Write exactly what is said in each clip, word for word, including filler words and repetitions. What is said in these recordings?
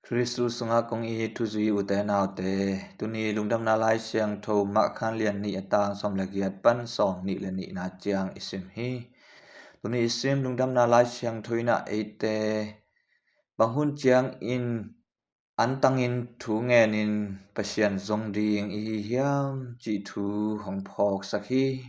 Khristu sungah kong it thuzui ute naute, tuni Lungdamna Lai Siangtho Mark khan lian nih a tang sawm le giat pan sawm nih le nihna ciang i sim hi. Tuni i sim Lungdamna Lai Siangtho in ah eite bang hun ciangin antangin thu ngenin Pasian zong ding i hi hiam cih thu hong phawksak hi.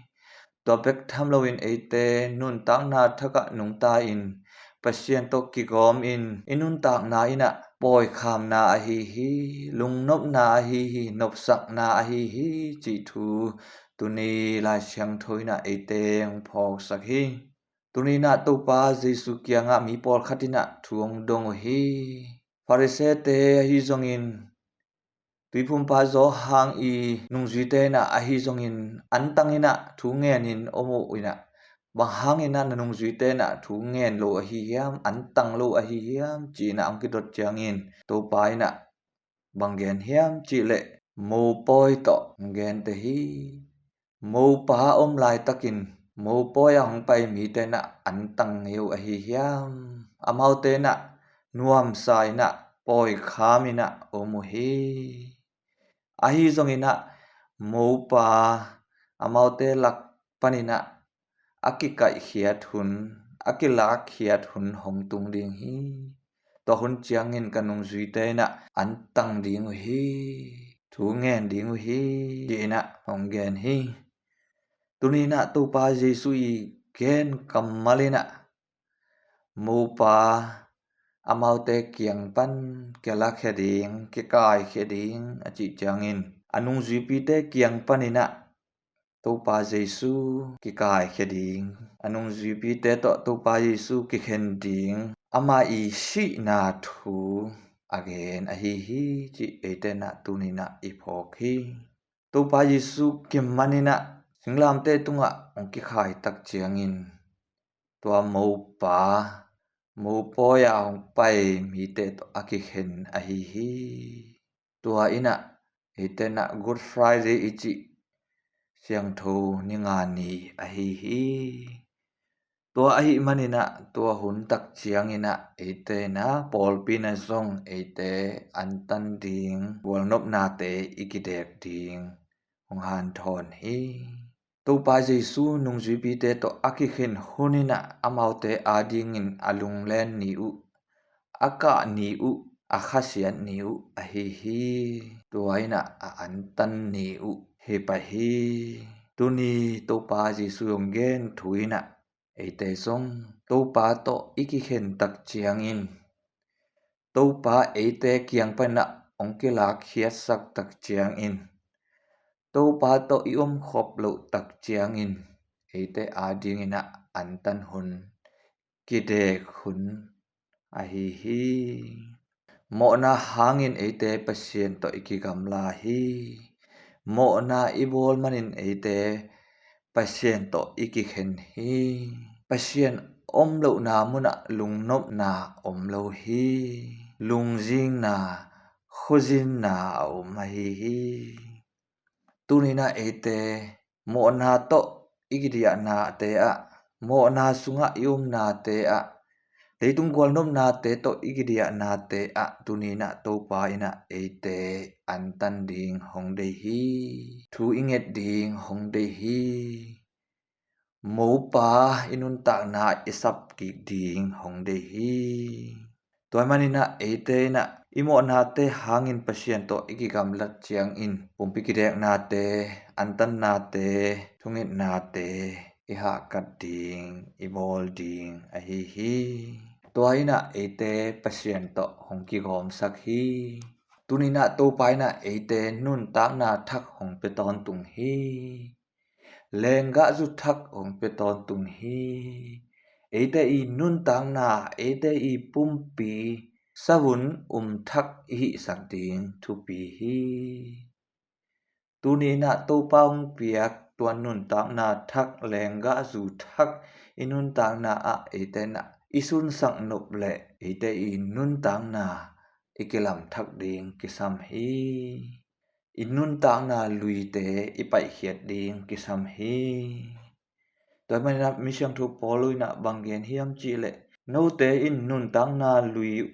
Tua bek tham loin eite nuntakna thakah nungta in Pasian tawh kigawm in i nuntakna in ah pawikhamna ahi hi, lungnopna ahi hi, nopsakna ahi hi cih thu tuni Lai Siangtho in ah eite hong phawksak hi. Tuni in ah Topa Jesu kiangah mi pawlkhat in ah thu hong dong uh hi. Farisee-te ahi zongin tuiphumpa Johan i nungzuite in ah ahi zongin antang in ah thu ngenin om uh in ah, bang hangin ah na nungzuite in ah thu ngen lo ahi hiam, antang lo ahi hiam ci-in ah hong kidot ciangin Topa in ah bang gen hiam cih leh mopawi tawh hong gente hi. Mopa a om laitakin mopawi a hong pai mite in ah antang ngei uh ahi hiam? Amaute in ah nuamsa in ah pawikham in ah om uh hi. Ahi zongin ah mopa amaute lak panin ah a kikaihkhiat hun, a kilakkhiat hun hong tung ding hi. Tua hun ciangin ka nungzuite in ah antang ding uh hi, thu ngen ding uh hi ci-in ah hong gen hi. Tuni in ah Topa Jesu i gen kammal in ah mopa amaute kiang pan kilakhia ding, kikaikhia ding a cih ciangin a nungzuipite kiang panin ah Topa Jesu kikaikhia ding, a nungzuipite tawh Topa Jesu kikhen ding, ama i sihna thu a gen ahi hi cih eite in ah tuni in ah i phawk hi. Topa Jesu kiman in ah singlamteh tungah hong kikhai tak ciangin tua mopa, mopawi a hong pai mite tawh a kikhen ahi hi. Tua in ah eite in ah Good Friday i cih siangtho ni nga ni ahi hi. Tua ahih manin ah tua hun tak ciangin ah eite in ah pawlpi in ah zong eite antan ding gualnopnate i kidek ding hong hanthawn hi. Topa Jesu nungzuipite tawh a kikhen hun in ah amaute adingin a lunglen ni uh, a kah ni uh, a khasiat ni uh ahi hi. Tua in ah a antan ni uh hi pah hi. Tuni Topa Jesu hong gen thu in ah eite zong Topa tawh i kikhen tak ciangin, Topa eite kiang pan ah hong kilakkhiatsak tak ciangin, Topa tawh i omkhop loh tak ciangin eite adingin ah antan hun, kidek hun ahi hi. Mawhna hangin eite Pasian tawh i kigamla hi. Mawhna i bawl manin eite Pasian tawh i kikhen hi. Pasian om lohna munah lungnopna om lo hi. Lungzinna, khuzinna a om ahi hi. Tuni in ah eite mawhna tawh i kidiahnate ah, mawhna sungah i omnate ah, leitung gualnopnate tawh i kidiahnate ah tuni in ah Topa in ah eite antan ding hong dei hi. Thu i nget ding hong dei hi. Mopa i nuntakna i sap kik ding hong dei hi. Tua manin ah eite in ah i mawhnate hangin Pasian tawh i kigamlat ciangin pumpi kideknate, antannate, thungetnate i hahkat ding, i bawl ding ahi hi. Tua in ah eite Pasian tawh hong kigawmsak hi. Tuni in ah Topa in ah eite nuntakna thak hong pia tawntung hi. Lenggahzu thak hong pia tawntung hi. Eite i nuntakna, eite i pumpi savun um thak i hihsak ding thupi hi. Tuni in ah Topa hong piak tua nuntakna thak, lenggahzu thak i nuntakna ah eite in ah i sunsak nop leh eite i nuntakna i kilam thak ding kisam hi. I nuntakna luite i paihkhiat ding kisam hi. Tua manin ah Misiangtho Paul in ah bang gen hiam cih leh, note in nuntakna lui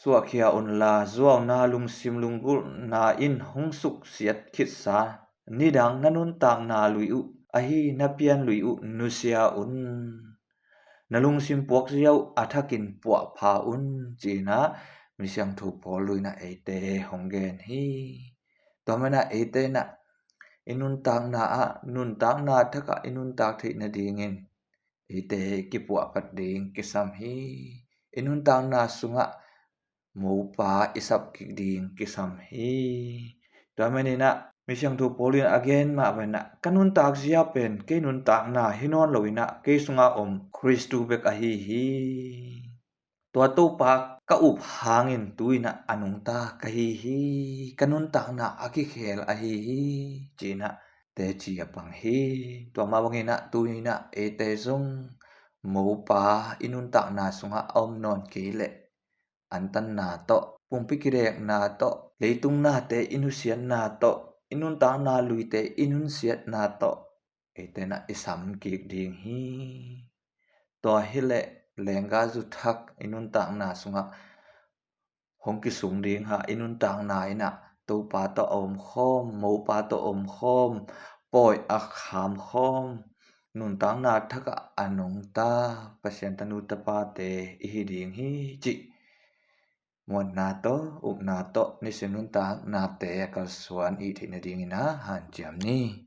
suahkhia unla, zuauna lungsim lunggulhna in hong suksiat khitsa nidang na nuntakna lui uh ahi na pian lui uh nusia un. Na lungsim puakzia uh a thakin puahpha un, ci-in ah Misiangtho Paul in ah eite hong gen hi. Tua manin ah eite in ah i nuntakna ah, nuntakna thakah i nuntak theih nadingin eite kipuahpat ding kisam hi. I nuntakna sungah mopa i sap kik ding kisam hi. Tua manin ah Misiangtho Paul in a gen mah bangin ah, ka nuntak zia pen kei nuntakna hi nawn lo-in ah kei sunga om Khristu bek ahi hi. Tua Topa ka up hangin tu-in ah a nungta ka hi hi. Ka nuntakna a kikhel ahi hi, ci-in ah teci a pang hi. Tua mah bangin ah tu-in ah eite zong mopa i nuntakna sungah a om nawn kei leh antanna tawh, pumpi kidekna tawh, leitung nate i nusiatna tawh, i nuntakna luite i nunsiatna tawh eite in ah i sam kik ding hi. Tua hileh lenggazu thak i nuntakna sungah hong kisung ding a, i nuntakna in ah Topa tawh a omkhawm, mopa tawh a omkhawm, pawi a khamkhawm, nuntakna thakah a nungta Pasian tanu tapate i hi ding hi, cih muanna tawh, upna tawh nisim nuntaknate a kalsuan i theih nadingin ah hanciam ni.